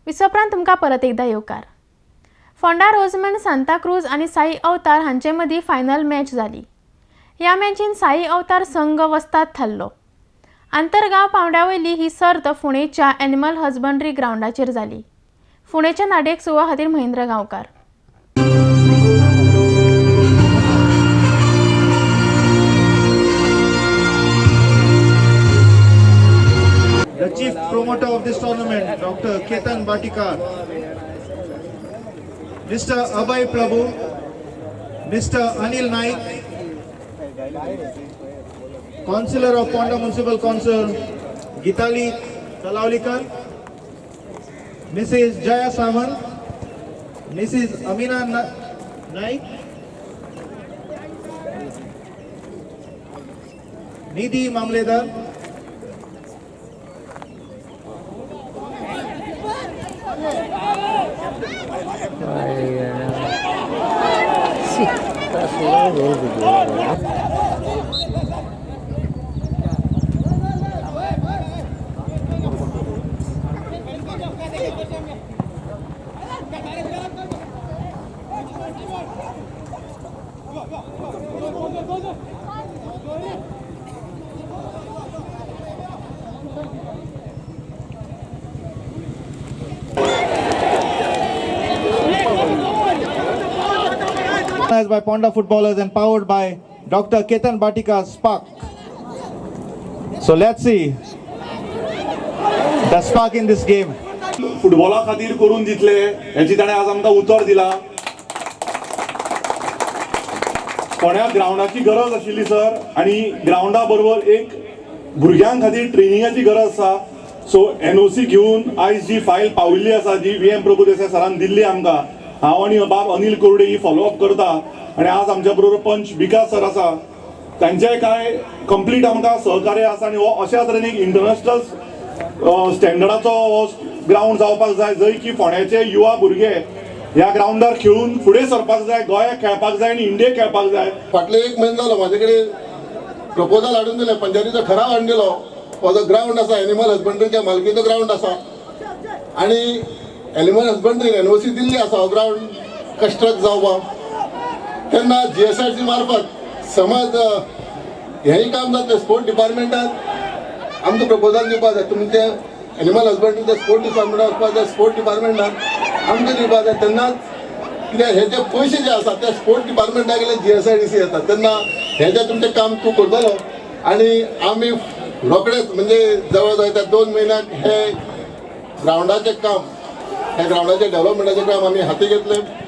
विसोपरांत तुमकां परत एकदा येवकार. फोंडा रोजमन सांताक्रूज आनी साई अवतार हांचे मदीं फायनल मॅच जाली. ह्या मॅचीन साई अवतार संघ वस्ताद थारलो. आंतरगांव पांवड्या वयली ही सर्त फोंडेच्या एनिमल हजबंड्री ग्रावंडाचेर जाली. फोंडेच्या नाडेक सुवा खातीर Mahendra Gaonkar. The chief promoter of this tournament, Dr. Ketan Bhatikar, Mr. Abhay Prabhu, Mr. Anil Naik, Councillor of Ponda Municipal Council, Gitali Talaulikar, Mrs. Jaya Sawant, Mrs. Amina Naik, Nidhi Mamledar, by Ponda footballers and powered by Dr. Ketan Bhatika's Spark. So let's see the spark in this game. फुटबॉला खातीर करून दितले हेची ताणें आज आमकां उतर दिला. फोंड्या ग्रावंडाची गरज आशिल्ली सर, आनी ग्रावंडा बरोबर एक भुरग्यां खातीर ट्रेनिंगाची गरज आसा. सो एनओसी घेवन आयज जी फायल पाविल्ली आसा, G V M Prabhu Desai सरान दिल्ली आमकां, हांव आनी बाब अनिल कोरडे ही फॉलोअप करता. आनी आज आमच्या बरोबर पंच विकास सर आसा, तांचेय कांय कंप्लीट आमकां सहकार्य आसा. आनी हो अशा तरेन एक इंटरनॅशनल स्टँडर्डाचो हो ग्रावंड जावपाक जाय, जंय की फोंड्याचे युवा भुरगे ह्या ग्रावंडार खेळून फुडें सरपाक जाय, गोंयाक खेळपाक जाय आनी इंडियेक खेळपाक जाय. फाटले एक म्हयनो जालो म्हाजे कडेन प्रपोजल हाडून दिलें, पंचायतीचो ठराव हाडून दिलो. हो जो ग्रावंड आसा एनिमल हजबंड्रीच्या मालकीचो ग्रावंड आसा आनी एनिमल हजबंड्रीन एनओसी दिल्ली आसा हो ग्रावंड कंस्ट्रक्ट जावपाक. तेन्ना जी एस आर सी मार्फत समज हेंय काम जातलें, स्पोर्ट डिपार्टमेंटान आमकां प्रपोजल दिवपाक जाय, तुमचें एनिमल हजबंड्रीच्या स्पोर्ट डिपार्टमेंटान वचपाक जाय, स्पोर्ट डिपार्टमेंटान आमकां दिवपाक जाय. तेन्नाच कित्याक हे जे पयशे जे आसा ते स्पोर्ट डिपार्टमेंटा गेले G S I D C येता, तेन्ना हें जें तुमचें काम तूं करतलो. आनी आमी रोखडेच म्हणजे जवळ जवळ त्या 2 म्हयन्याक हे ग्रावंडाचें काम, ह्या ग्रावंडाचें डेव्हलपमेंटाचें काम आमी हाती घेतलें.